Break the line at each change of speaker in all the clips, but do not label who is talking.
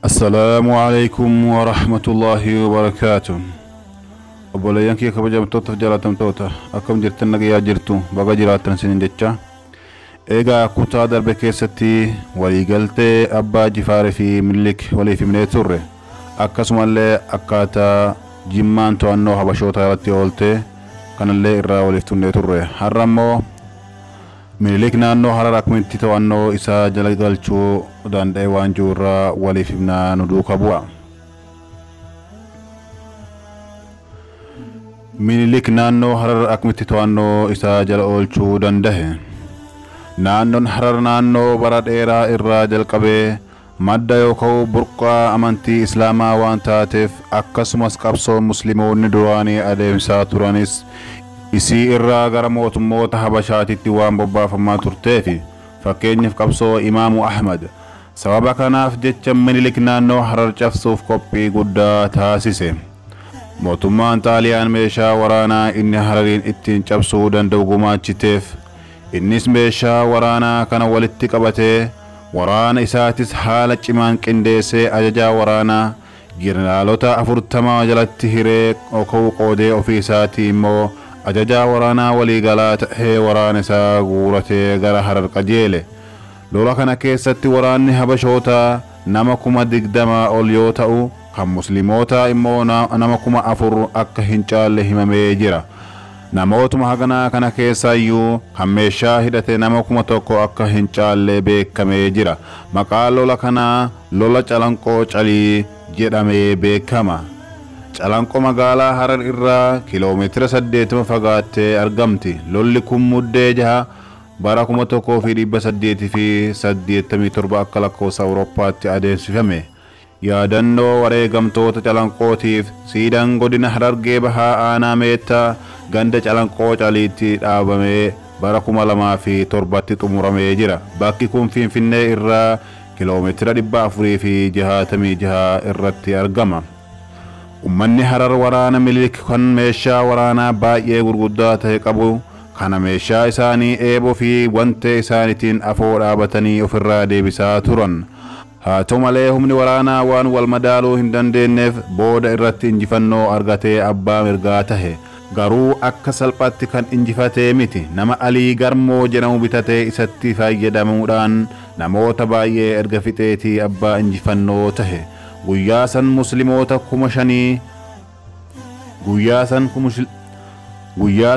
Assalaamu alaikum wa rahmatullahi wa barakaatuh. Obboleeyyan kiyya kabajamtootaaf jaalatamtoota, akkam jirtan? Nagayaa jirtu? Baga jiraattan isiniin jecha. Egaa kutaa darbe keessatti waliigaltee Abbaa Jifaarii fi Minilik waliif himnee turre. Akkasumallee akkaataa Jimmaan to'annoo Habashootaa irratti oolte kanallee irraa waliif tunnee turre. Har'a immoo Minilik naannoo Harar akkamitti to'annoo isaa jala galchuu danda'e waan jiru irraa waliif himnaa, nu duuka bu'a. Minilik naannoo Harar akkamitti to'annoo isaa jala oolchuu danda'e? Naannoon Harar naannoo bara dheeraa irraa jalqabee madda yookaan burqaa amantii Islaamaa waan taateef, akkasumas qabsoo Musliimoonni duraanii adeemsaa turanis isii irraa gara mootummoota Habashaatitti waan bobbaafamaa turteefi, fakkeenyaaf qabsoo Imaamu Ahmad. Sababa kanaaf jecha Minilik naannoo Harar cabsuuf qophii guddaa taasise. Mootummaan Xaaliyaan meeshaa waraanaa inni Harariin ittiin cabsuu danda'u gumaachiteef. Innis meeshaa waraanaa kana walitti qabatee, waraana isaatis haala cimaan qindeessee, ajajaa waraanaa jeneraalota 40 jalatti hiree okuu qoodee, ofii isaatii immoo ajajaa waraanaa waliigalaa ta'ee waraana isaa guuratee gara Harar qajeele. Lola kana keessatti waraanni Habashootaa nama 20,000 ol yoo ta'u, kan Muslimootaa immoo nama 4,000 akka hin caalle himamee jira. Namootuma haganaa kana keessaayyuu kan meeshaa hidhate nama 1,000 akka hin caalle beekamee jira. Maqaan lola kanaa lola Calanqoo Calii jedhamee beekama. Calanqoo magaalaa Harar irraa kiloomeetira 80 fagaattee argamti. Lolli kun Muddee 6 bara 1887 akka lakkoofsa Awurooppaatti adeemsifame. Yaadannoo wareegamtoota Calanqootiif siidaan godina Harargee Bahaa aanaa Meettaa ganda Calanqoo Caliitti dhaabamee bara 2007tti xumuramee jira. Bakki kun Finfinnee irraa kiloomeetira 466 irratti argama. Ummanni Harar waraana Minilik kan meeshaa waraanaa baay'ee gurguddaa ta'e qabu kana meeshaa isaanii eeboo fi wantee isaaniitiin afoo dhaabatanii ofirraa deebisaa turan. Haa ta'u malee, humni waraanaa waan wal madaaluu hin dandeenyeef booda irratti injifannoo argatee abbaa mirgaa tahe. Garuu akka salphaatti kan injifatee miti. Nama Alii Garmoo jedhamu bitatee isatti fayyadamuudhaan namoota baay'ee erga fixeetii abbaa injifannoo tahe. Guyyaa san Musliimoota 5,000 guyyaa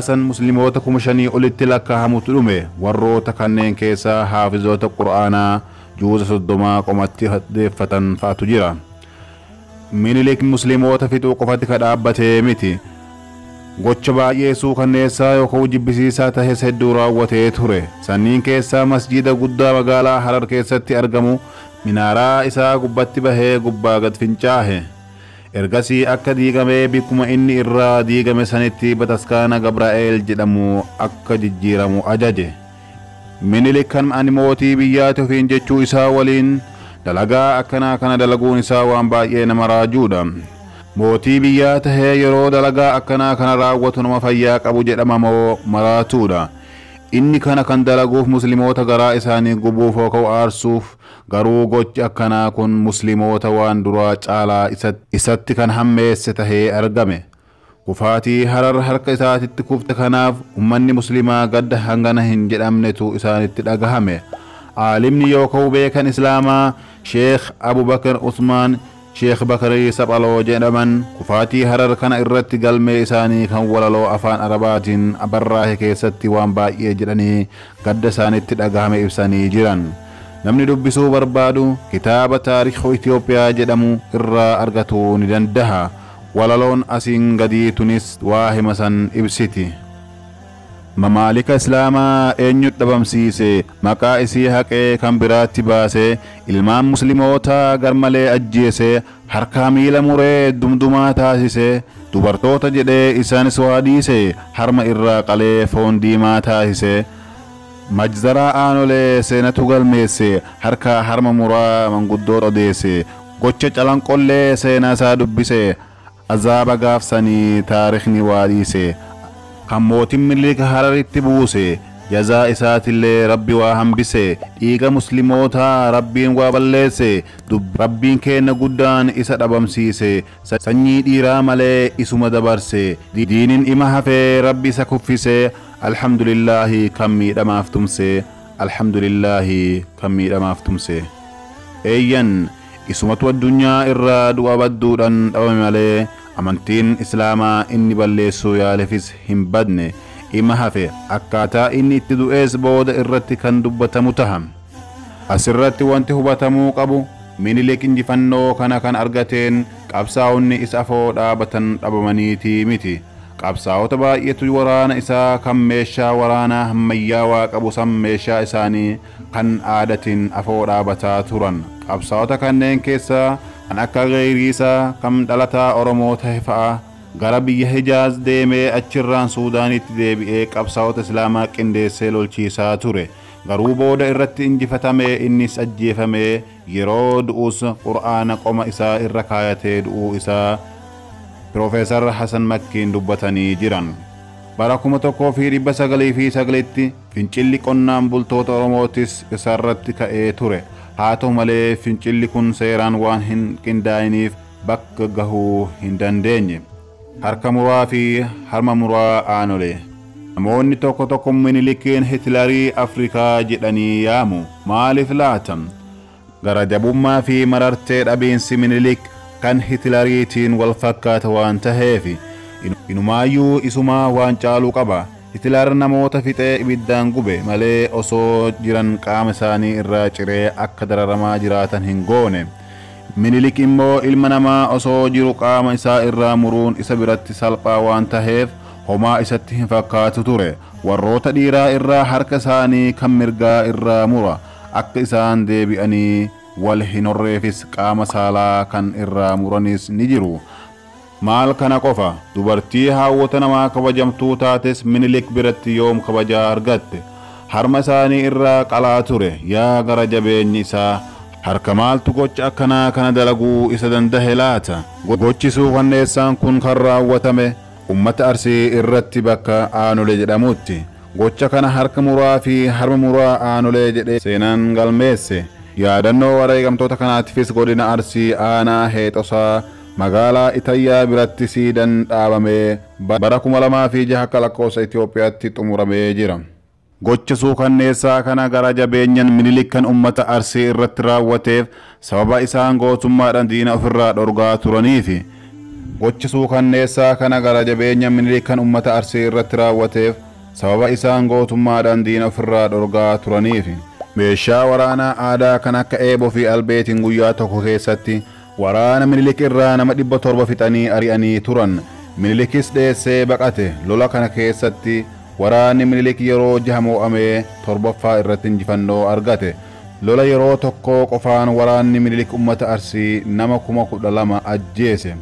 san Musliimoota 5,000 olitti lakkaa'amutu dhume. Warroota kanneen keessaa haafizoota Qur'aanaa juuza 30 qomatti deeffatan fa'atu jira. Minilik Musliimoota fixuu qofatti ka dhaabbatee miti. Gocha baay'ee suukanneessaa yookaan jibbisiisaa tahes hedduu raawwatee ture. Sanniin keessaa masjiida guddaa magaalaa Harar keessatti argamu minaaraa isaa gubbatti bahee gubbaa gad fincaahe. Ergasii akka diigamee bikkuma inni irraa diigame sanitti bataskaana Gabraa'eel jedhamu akka jijjiiramu ajaje. Minilik kan ani mootii biyyaati ofiin jechuu isaa waliin dalagaa akkanaa kana dalaguun isaa waan baay'ee nama raajuudha. Mootii biyyaa tahee yeroo dalagaa akkanaa kana raawwatu nama fayyaa qabu jedhama moo maraatuudha? Inni kana kan dalaguuf Musliimoota garaa isaanii gubuuf yookaan aarsuuf, garuu gochi akkanaa kun Musliimoota waan duraa caalaa isatti kan hammeesse tahee argame. Kufaatii Harar harka isaatitti kufte kanaaf ummanni Musliimaa gadda hangana hin jedhamnetu isaanitti dhagahame. Aalimni yookaan beekan Islaamaa Sheekh Abubakar Usmaan Sheekh Bakarii Saphaloo jedhaman kufaatii Harar kana irratti galmee isaanii kan walaloo afaan Arabaatiin barraahe keessatti waan baay'ee jedhanii gadda isaanitti dhagahame ibsanii jiran. Namni dubbisuu barbaadu kitaaba Taarikhu Itoophiyaa jedhamu irraa argatuu ni dandaha. Walaloon asiin gadii tunis waa hima san ibsiti. Mamaalika Islaamaa eenyu dhabamsiise? Maqaa isii haqee kan biraatti baase, ilmaan Muslimootaa garmalee ajjeese, harkaa miila muree dumdumaa taasise, dubartoota jedhee isaanis waa dhiise, harma irraa qalee foon diimaa taasise. Majzaraa Aanolee seenatu galmeesse, harkaa harma muraa manguddoo odeesse, gocha Calanqollee seenaa isaa dubbise, azaaba gaafsanii taarikni waa dhiise. Kan mootiin Minilik Hararitti buuse Jazaa isaatillee Rabbi waa hambise. Dhiiga muslimootaa Rabbiin waa balleesse. Rabbiin keenna guddaan isa dhabamsiise. Sanyii dhiiraa malee isuma dabarse. Diinin ima hafee Rabbi isa kuffise. Alhamdulillaahi kan miidhamaaf tumse. Alhamdulillaahi kan miidhamaaf tumse. Eeyyan, isumatu addunyaa irraa du'a badduudhaan dhabame malee amantiin Islaamaa inni balleessuu yaalefis hin badne. Ima hafe. Akkaataa inni itti du'ees booda irratti kan dubbatamu taha. Asirratti wanti hubatamuu qabu, Minilik injifannoo kana kan argateen qabsaa'onni isa afoo dhaabatan dhabamaniitii miti. Qabsaa'ota baay'eetu waraana isaa kan meeshaa waraanaa ammayyaawaa qabu san meeshaa isaanii kan aadatiin afoo dhaabataa turan. Qabsaa'ota kanneen keessaa kan akka Geeriisaa kan dhalataa Oromoo ta'e fa'a gara biyya Hijaaz deemee achirraan Suudaanitti deebi'ee qabsaa'ota Islaamaa qindeessee lolchiisaa ture. Garuu booda irratti injifatamee innis ajjeefamee, yeroo du'us Qur'aana qoma isaa irra kaayatee du'uu isaa Piroofeesar Hasan Makkiin dubbatanii jiran. Bara 1909tti fincilli qonnaan bultoota Oromootis isarratti ka'ee ture. Haa ta'u malee fincilli kun seeraan waan hin qindaa'iniif bakka gahuu hin dandeenye. Harka muraa fi harma muraa Aanolee. Namoonni tokko tokko Minilikiin Hitlarii Afrikaa jedhanii yaamu. Maaliif laata? Gara jabummaa fi marartee dhabiinsi Minilik kan Hitlariitiin wal fakkaata waan taheef, inumaayyuu isumaa waan caaluu qaba. Hitlar namoota fixee ibiddaan gube malee osoo jiran qaama isaanii irraa ciree akka dararamaa jiraatan hin goone. Minilik immoo ilma namaa osoo jiru qaama isaa irraa muruun isa biratti salphaa waan taheef homaa isatti hin fakkaatu ture. Warroota dhiiraa irraa harka isaanii kan mirgaa irraa mura. Akka isaan deebi'anii wal hin horreefis qaama saalaa kan irraa muranis ni jiru. Maal kana qofa, dubartii haawwota namaa kabajamtuu taates Minilik biratti yoom kabajaa argatte? Harma isaanii irraa qalaa ture. Yaa gara jabeenyi isaa! Harka maaltu gocha akkanaa kana dalaguu isa dandahe laata? Gochi suukanneessaan kun kan raawwatame ummata Arsii irratti bakka Aanolee jedhamutti. Gocha kana harka muraa fi harma muraa Aanolee jedhee seenaan galmeesse. Yaadannoo wareegamtoota kanaatiifis godina Arsii aanaa Heexosaa magaalaa Itayyaa biratti siidan dhaabamee bara 2006 akka lakkoofsa Itoophiyaatti xumuramee jira. Gocha suukanneessaa kana gara jabeenyan Minilik kan ummata Arsii irratti raawwateef sababa isaan gootummaadhaan diina ofirraa dhorgaa turaniifi. Gocha suukanneessaa kana gara jabeenyan Minilik kan ummata Arsii irratti raawwateef sababa isaan gootummaadhaan diina ofirraa dhorgaa turaniifi. Meeshaa waraanaa aadaa kan akka eeboo fi albeetiin guyyaa tokko keessatti waraana Minilik irraa nama 700 fixanii ari'anii turan. Minilikis dheessee baqate. Lola kana keessatti waraanni Minilik yeroo 6 moo'amee 7ffaa irratti injifannoo argate. Lola yeroo tokko qofaan waraanni Minilik ummata Arsii nama 12,000 ajjeese.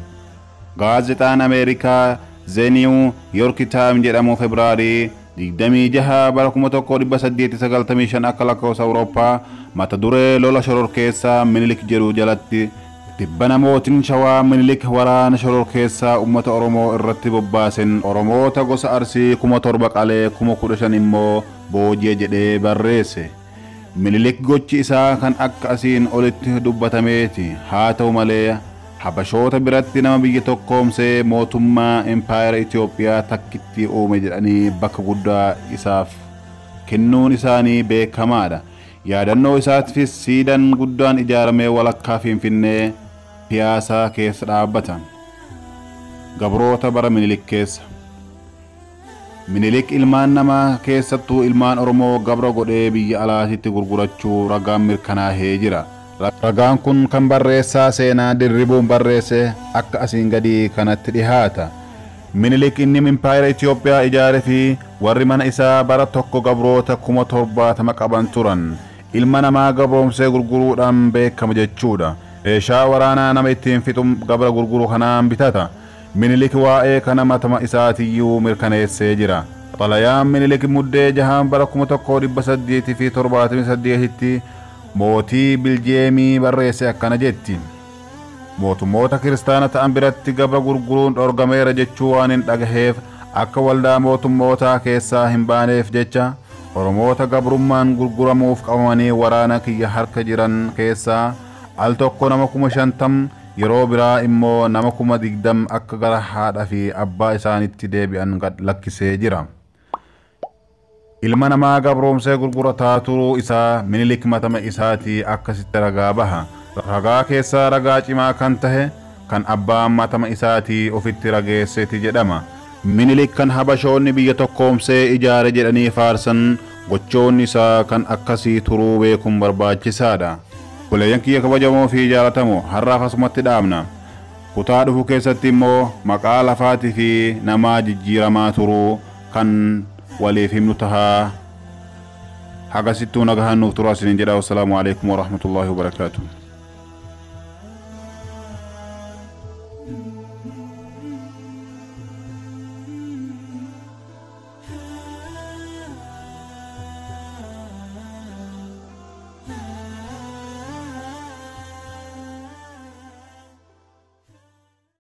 Gaazexaan Ameerikaa The New York Times jedhamu Febraarii 26 bara 1895 akka lakkoofsa Awurooppaa mata duree lola shororkeessaa Minilik jedhu jalatti tibbana mootiin Shawaa Minilik waraana shororkeessaa uummata Oromoo irratti bobbaasen Oromoota gosa Arsii 7,000 qalee 15,000 immoo booji'e jedhee barreesse. Minilik gochi isaa kan akka asiin olitti dubbatameeti. Haa ta'u malee Habashoota biratti nama biyya tokkoomsee mootummaa Impaayera Itoophiyaa takkitti uume jedhanii bakka guddaa isaaf kennuun isaanii beekamaadha. Yaadannoo isaatiifis siidan guddaan ijaaramee walakkaa Finfinnee Piyaasaa keessa dhaabbata. Gabroota bara Minilik keessa. Minilik ilmaan namaa keessattuu ilmaan Oromoo gabra godhee biyya alaatitti gurgurachuu ragaan mirkanaa'ee jira. Ragaan kun kan barreessaa seenaa Dirribuun barreesse akka asiin gadii kanatti dhihaata. Minilik inni Impaayera Itoophiyaa ijaare fi warri mana isaa bara tokko gabroota 70,000 qaban turan. Ilma namaa gabroomsee gurguruudhaan beekama jechuudha. Meeshaa waraanaa nama ittiin fixu gabra gurguru kanaan bitata. Minilik waa'ee kana matama isaatiyyuu mirkaneessee jira. Xalayaan Minilik muddee 6 bara 1878tti mootii Biljeemii barreesse akkana jetti. Mootummoota kiristaana ta'an biratti gabra gurguruun dhorgameera jechuu waan hin dhagaheef akka waldaa mootummootaa keessaa hin baaneef jecha Oromoota gabrummaan gurguramuuf qabamanii waraana kiyya harka jiran keessaa al tokko nama 50,000, yeroo biraa immoo nama 20,000 akka gara haadha fi abbaa isaanitti deebi'an gad lakkisee jira. Ilma namaa gabroomsee gurgurataa turuu isaa Minilik matama isaatii akkasitti ragaa baha. Ragaa keessaa ragaa cimaa kan tahe kan abbaan matama isaatii ofitti rageesseti jedhama. Minilik kan Habashoonni biyya tokkoomsee ijaare jedhanii faarsan, gochoonni isaa kan akkasii turuu beekuun barbaachisaadha. Obboleeyyan kiyya kabajamoo fi jaalatamoo, har'aaf asumatti dhaabna. Kutaa dhufu keessatti immoo maqaa lafaatii fi namaa jijjiiramaa turuu kan waliif himnu tahaa. Hagasittuu nagahaan nuuf turaa isiniin jedha. Wassalaamu alaikum warahmatullaahi wabarakaatuh.